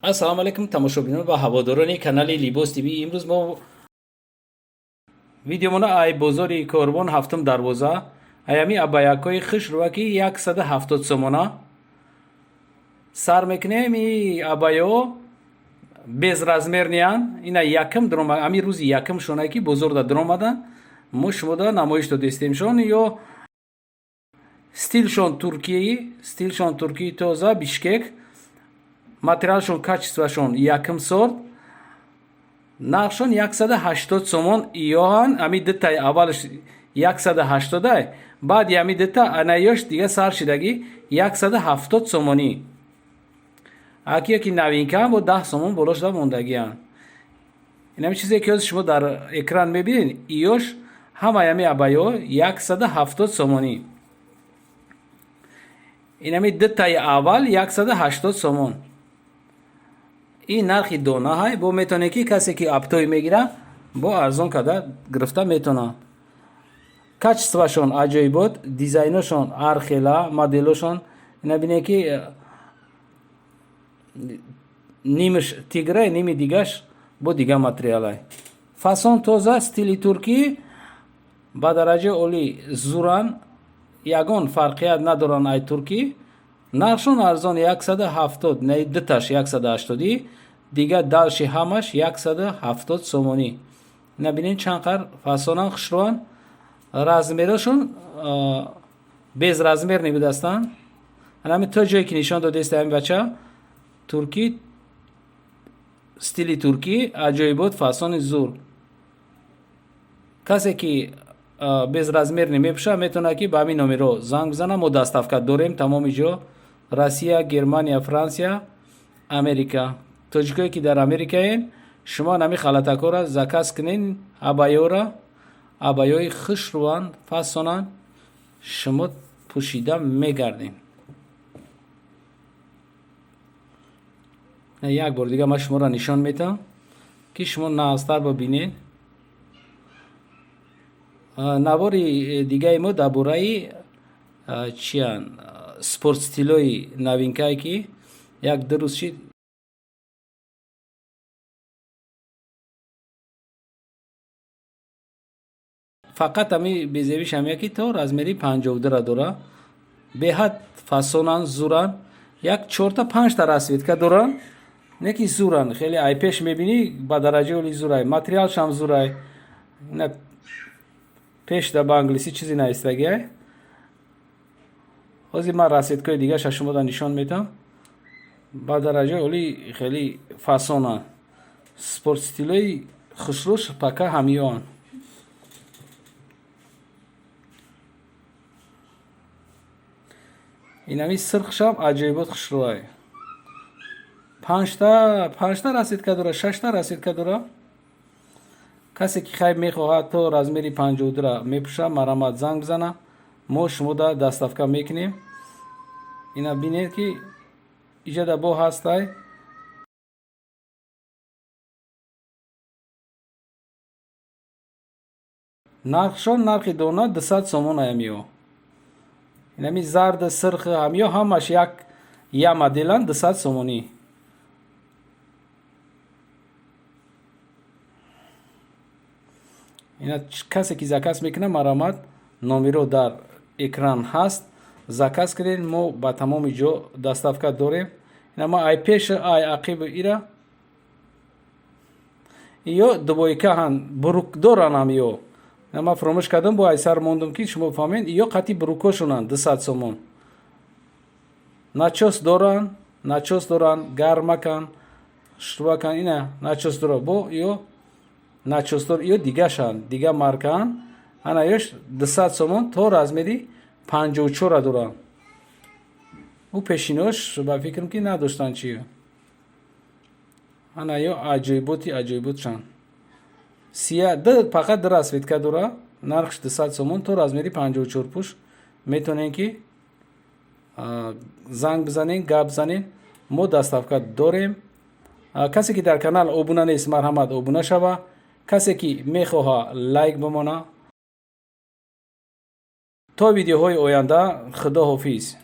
Ассалому алайкум, тамошобинон ва ҳаводорони канали Либос ТВ. Имрӯз мо видеомона ай бозори Корвон, ҳафтум дарвоза, аями абаякҳои хушрӯва, ки 170 сомона сар мекунем. И абаё безразмерный ан. Ина якм дрома, ами рӯзи якм шонае, ки бозорда дромадан, мо шумода намоиш додестемшон. Ё стилшон туркӣ, стилшон туркии тоза, Бишкек, материалшон, качество шон якм сорт, нархшон 180 сомон. Иёҳан ами дитаи аввалш 180-ай, баъди ами дита анаёш дига сар шидагӣ 170 сомонӣ. Акия ки новинка бо 10 сомон боло шуда мондагианд. Инами чизе, ки ҳозир шумо дар экран мебинед, иёш ҳамаи ами абаё 170 сомонӣ. Инами дитаи аввал 180 сомон. Ин нархи донаҳай, бо метавонед, ки касе ки оптовый мегира, бо арзон карда гирифта метавонад. Качество шон аҷоибот, дизайношон ҳархела, моделошон. Ина бинед, ки нимаш тиграй, ними дигаш бо дига материалай. Фасон тоза, стили туркӣ, ба дараҷаи олӣ зуран, ягон фарқият надоранд ай туркӣ. Нархшон арзон, 170, не диташ 180-ӣ, дига дальше ҳамаш 170 сомонӣ. Ина бинед, чанд қар фасонан, хушрӯан. Размерошон безразмерный будастанд. Анами то ҷое ки нишон додест ҳамин бача, туркӣ, стили туркӣ, аҷоибот, фасони зур. Касе ки безразмерный мепӯшад, метавонад, ки ба ҳамин номеро занг бизанад. Мо доставка дорем тамоми ҷо: Россия, Германия, Франсия, Америка. Тоҷикое, ки дар Америкаен, шумо нами халатакҳоро заказ кунед, абайёра, абайёи хушрӯанд, фасонанд, шумо пӯшида мегардед. Як бор дига ман шуморо нишон метавам, ки шумо нағзтар бибинед. Навори дигаи мо дар бораи чиян, спорт стилои новинка е, ки як ду рӯз шид. Фақат ами безебиш ҳамия, ки то размери 52-ра дора. Беҳад фасонанд, зуранд. Як чорта панҷта расцветка доранд, не ки зуранд хеле. Ай пеш мебинӣ, ба дараҷаи оли зурай, материалшам зурай. Пеш да ба англисӣ чизе наистагиай. Ҳозир ман расцветка ҳои дигаша шумода нишон медиҳам. Ба дараҷаи олӣ хеле фасонанд. Спорт стилои хушрӯш пока ҳамиёанд. Инами сирхшам аҷоибот, хушрӯай. Панҷта расцветка дора, шашта расцветка дора. Касе ки хайб мехоҳад, то размери 52-ра мепӯша, марамат занг бизана, мо шумода доставка мекунем. Ина бинед, ки иҷада бо ҳастай. Нархшон, нархи дона 200 сомон аямиё. Инами зард, сирх ҳамиё ҳамаш як я моделанд, 200 сомонӣ. Ина касе ки заказ мекунад, марамат, номеро дар экран ҳаст, заказ кунед. Мо ба тамоми ҷо доставка дорем. Ина ма ай пеш, ай ақиб ира ё двойка ҳан, брюк доран ҳам. Ё ман фуромӯш кардам, бо ай сар мондум, ки шумо фаҳмед. Ё қати брюк ошонанд, 200 сомон. Начёс доранд, начёс доранд, гармакан, шурбакан. Ина начёс дора, бо ё начёс дор. Ё дигашанд, дига маркаанд. Ана ёш 200 сомон, то размери 54-ра доранд. Ӯ пешинош ба фикрам, ки надоштанд чи. Ана ё аҷоиботи аҷоиботшанд. Сия д фақат ду расцветка дора, нархш 200 сомон, то размери 54 пӯш. Метавонем, ки занг бизанем, гап занем, мо доставка дорем. Касе ки дар канал обуна нест, марҳамат, обуна шава. Касе ки мехоҳа, лайк бимона. То видеоҳои оянда, худо ҳофиз.